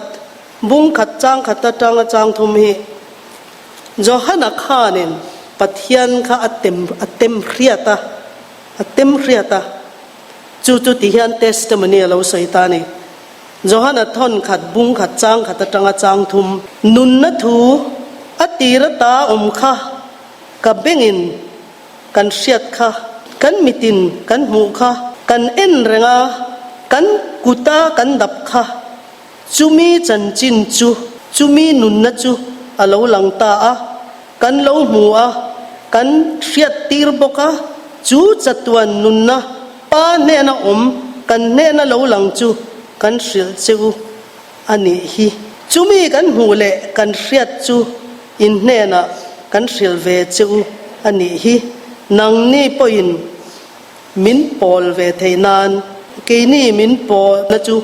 bung khat chang khat atanga chang thum hi Johana khanin Pathian kha a tem a tem hriat a. A tem hriat a, chu chu ti hian testimony a lo sawi ta a ni. Johana thawn khat, bung khat, chang khat atanga chang thum. Nunna thu a tir ata awm kha ka bengin kan hriat kha, kan mitin kan hmuh kha, kan en reng a, kan kuta kan dap kha, chumi chanchin chu, chumi nunna chu a lo lang ta a. Kan lo hmu a, kan hriattir bawk a, chu chatuan nunna Pa hnena awm kan hnena lo lang chu kan hrilh che u a nih hi. Chumi kan hmuh leh kan hriat chu in hnenah kan hrilh ve che u a nih hi. Nangni pawhin min pawl ve thei nan keini min pawlna chu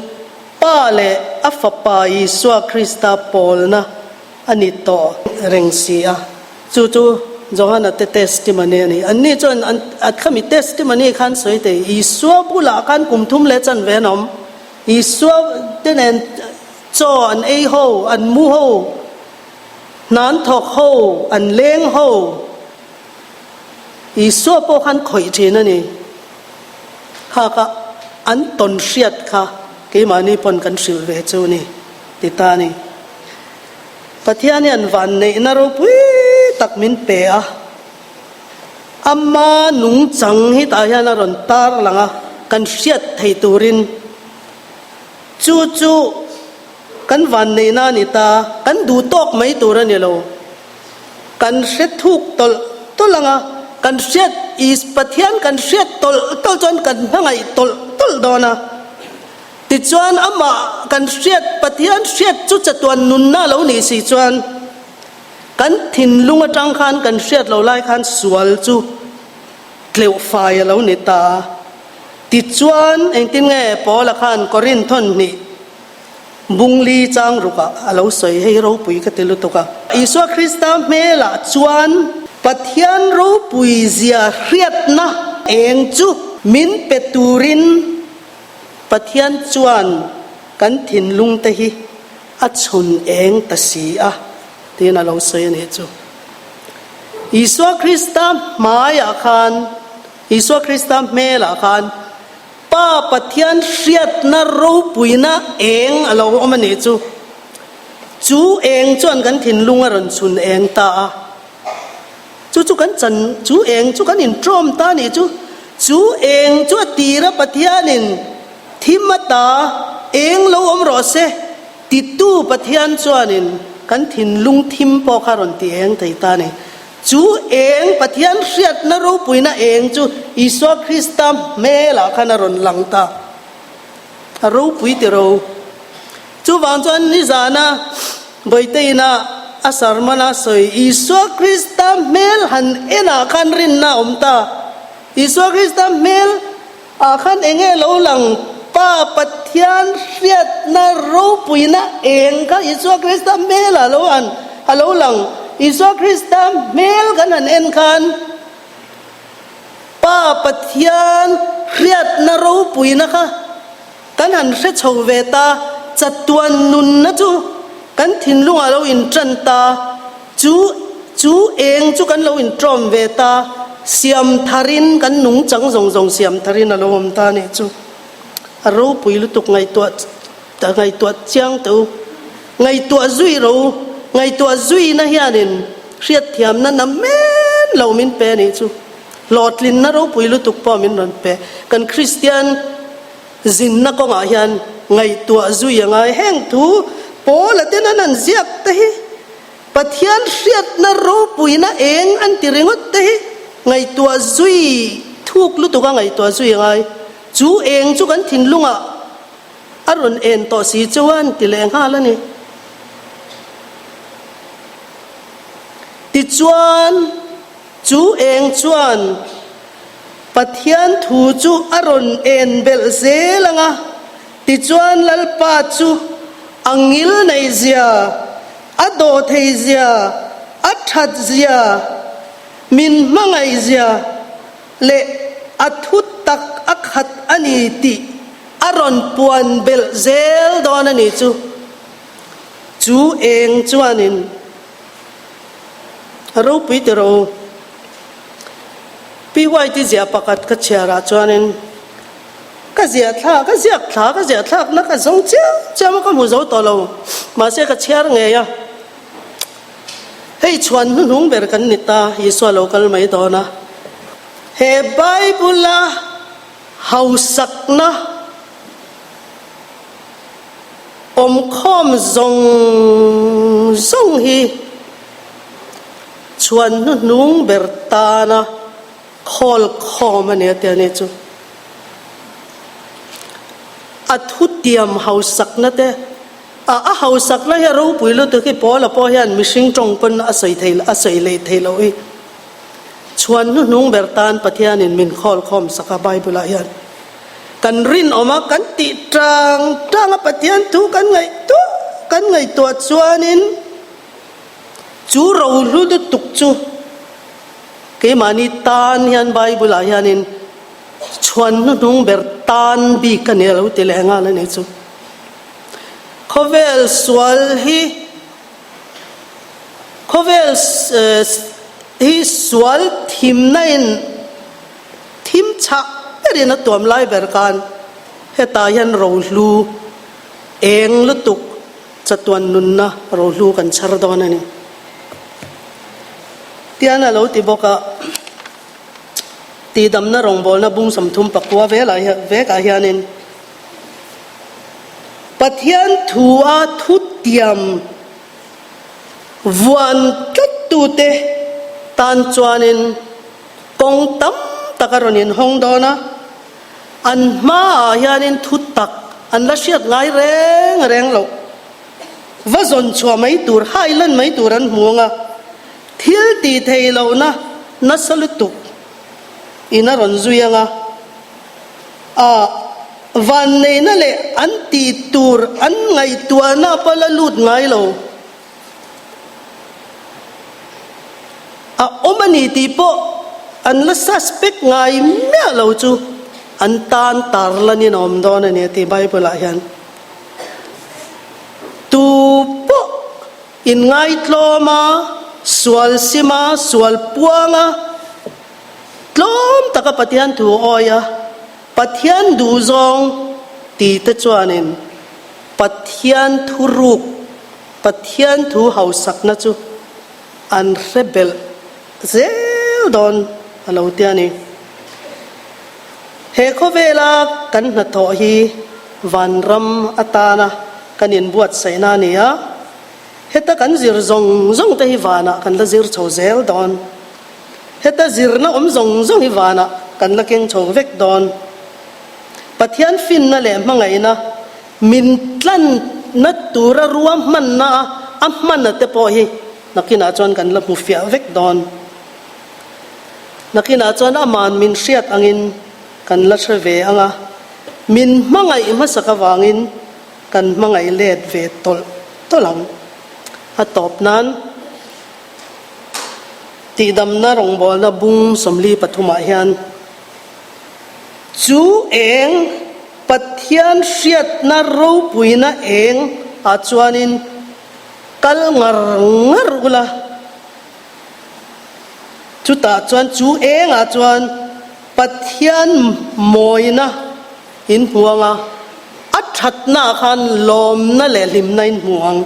Pa leh a Fapa Isua Krista pawlna a ni tawh reng si a, chu chu Johana te testimony a ni. Anni chuan an a khami testimony khan sawi thei, Isua bulah khan kum thum leh chanve an awm, Isua te nen chaw an ei ho, an mu ho, hna an thawk ho, an leng ho, Isua pawh khan khawih thin a ni. Kha kha an tawn hriat kha keimahni pawn kan hrilh ve chu a ni, ti ta a ni. Pathian hian vanneihna ropui tak min pe a, ama nungchang hi tah hian a rawn tar lang a, kan hriat thei turin chu chu kan vanneihna a ni ta, kan duh tawk mai tur a ni lo. Kan hre thuk tawlh tawlh ang a, kan hriat Is Pathian kan hriat tawlh tawlh chuan kan hmangaih tawlh tawlh dawn a. Tichuan amah kan hriat Pathian hriat chu chatuan nunna a lo nih si chuan kan thinlung atang khan kan hriat lo lai khan sual chu tleuh fai a lo ni ta. Tichuan engtin nge Paula khan Korinthon hnih Bungli chang rukah a lo sawi hei ropui ka ti lutuk a. Isua Krista hmelah chuan Pathian ropui zia hriatna eng chu min pe turin Pathian chuan kan thinlung te hi a chhun eng ta si a tiin a lo sawi a nih chu. Isua Krista hmaiah khan, Isua Krista hmelah khan Pa Pathian hriatna ropuina eng a lo awm a nih chu. Chu eng chuan kan thinlung a rawn chhun eng ta a. Chu chu kan chan, chu eng chu kan inṭawm ta a nih chu. Chu eng chu a tira Pathianin thim ata eng lo awm rawh se titu Pathian chuanin kan thinlung thim pawh kha a rawn ti eng thei ta a ni. Chu eng Pathian hriatna ropuina eng chu Isua Krista hmelah khan a rawn lang ta. A ropui ti ro. Chuvang chuan nizana Bawiteina a sermon a sawi Isua Krista hmel han enah khan rinna a awm ta. Isua Krista hmel ah khan eng nge lo lang? Pa Pathian hriatna ropuina eng kha Isua Krista hmelah lo han a lo lang. Isua Krista hmel kan han en khan Pa Pathian hriatna ropuina kha kan han hre chho ve ta. Chatuan nunna chu kan thinlungah lo inṭan ta. Chu chu eng chu kan lo inṭawm ve ta, siam tharin kan nungchang zawng zawng siam tharin a lo awm ta a nih chu. A ropui lutuk ngaihtuah ngaihtuah chiang teh u. Ngaihtuah zui ro u. Ngaihtuah zuina hianin hriatthiamna na men lo min pe a nih chu. Hlawhtlinna ropui lutuk pawh min rawn pe. Kan Kristian zinna kawngah hian ngaihtuah zui a ngai. Heng thu Paula ten an han ziak te hi Pathian hriatna ropuina eng an ti ringawt te hi ngaihtuah zui thuk lutuk a ngaihtuah zui a ngai. Chu eng chu kan thinlungah a rawn en tawh si chuan ti leh nghal a ni. Tichuan chu eng chuan Pathian thu chu a rawn en belh zel ang a, tichuan Lalpa chu a ngil nei zia, a dawh thei zia, a that zia, min hmangaih zia leh a thu tak a khat a ni tih a rawn puan belh zel dawn a ni chu. Chu eng chuanin a ropui tiraw u. Pi White-i ziah pakhat ka chhiarah chuanin ka ziah thla, ka ziak thla, ka ziah thlakna ka zawng chiam chiam a, ka hmu zo tawh lo. Mahse ka chhiar ngei a, hei chhuan hnuhnung ber kan ni ta, Isua lo kal mai dawn a. He Bible-a hausakna awmkhawm zawng zawng hi, Chhuan hnuhnung ber tana khawl khawm a nia tia ni chu. A thutiam hausakna te, a a hausakna hi a ropui lutuk hi Paula pawh hian mihring tawng pawn a sawi thei a sawi leh thei loh hi. Chhuan hnuhnung ber tan Pathianin min khawl khawm sak a Bible ah hian. Kan rinawm a kan tih tang tang a Pathian thu kan ngaihtuah kan ngaihtuah chuanin, Chu rohlu lutuk chu keimahni tan hian Bible ah hianin chhuan hnuhnung ber tan bik a ni a lo ti leh nghal a ni chu. Khawvel sual hi khawvel hi sual thimna in thim chhah berin a tuam lai ber khan hetah hian rohlu eng lutuk Chatuan nunna rohlu kan chhar dawn a ni. Tian a lo ti bawk a, Tihdamna rawngbawlna bung 30 pakua velah hian vekah hianin Pathian thua thutiam vuan tlat. tute tan chuanin kawng tam tak a rawn inhawng dawn a, an hmaah hianin thu tak an la hriat ngai reng reng loh. Va zawn chhuah mai tur, hai lan mai tur an hmu ang a, thil tih theih lohna nasa lutuk in a rawn zui ang a, a vanneihna leh an tih tur an ngaihtuahna pawh la lut ngai lo. A awm a ni tih pawh an la suspect ngai miah lo chu an tan tarlanin a awm dawn a ni a ti Bible ah hian. Tu pawh inngaitlawm a, sual sim a, sual puang a, tlawm taka Pathian thu awi a, Pathian duhzawng ti te chuanin Pathian thuruk, Pathian thu hausakna chu an hre belh zel dawn a lo ti a ni. He khawvela kan hnathawh hi vanram atana kan inbuatsaihna a ni a, heta kan zir zawng zawng te hi vanah kan la zir chho zel dawn. Heta zirna awm zawng zawng hi vanah kan la keng chho vek dawn. Pathian finna leh hmangaihna min tlanna tura ruahmanna a a hmana te pawh hi nakinah chuan kan la hmu fiah vek dawn. Nakinah chuan aman min hriat angin kan la hre ve ang a, min hmangaih hmasak avangin kan hmangaih let ve tawlh tawlh ang. A tawp nan tihdamna rawngbawlna bung 43 ah hian chu eng Pathian hriatna ropuina eng ah chuanin kal ngar ngar ula, Chutah chuan chu engah chuan Pathian mawina in hmu ang a, a thatnaah khan lawmna leh hlimna in hmu ang.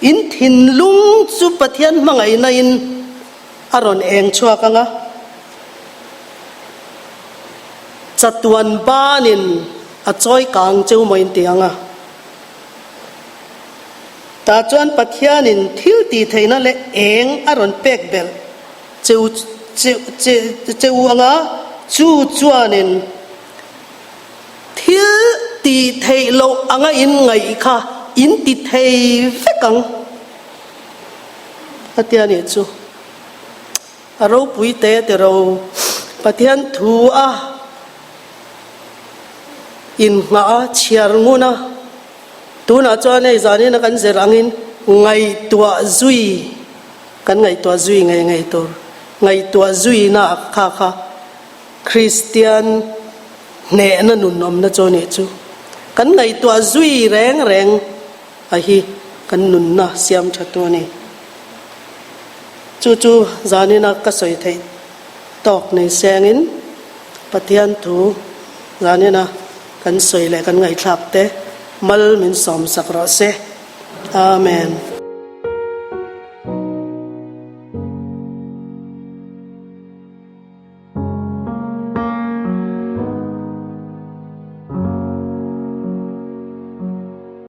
In thinlung chu Pathian hmangaihna in a rawn eng chhuak ang a, chatuan banin a chawi kang cheu maw in ti ang a. Tah chuan Pathianin thil tih theihna leh eng a rawn pek belh cheu cheu ang a, chu chuanin thil tih theih loh anga in ngaih kha in ti thei vek ang a tia nih chu. A ropui te tiro Pathian thu a inngah a chhiar ngun a. Tunah chuan hei zanina kan zir angin ngaihtuah zui, kan ngaihtuah zui ngei ngei tur, ngaihtuah zuina a kha kha Kristian hnehna nun awmna chu a nih chu. Kan ngaihtuah zui reng reng a hi kan nunna siam tha tu a ni. Chu chu zanina ka sawi theih tawk nei sengin Pathian thu zanina Kan sawi leh kan ngaihthlak te mal min sawmsak rawh se. Amen.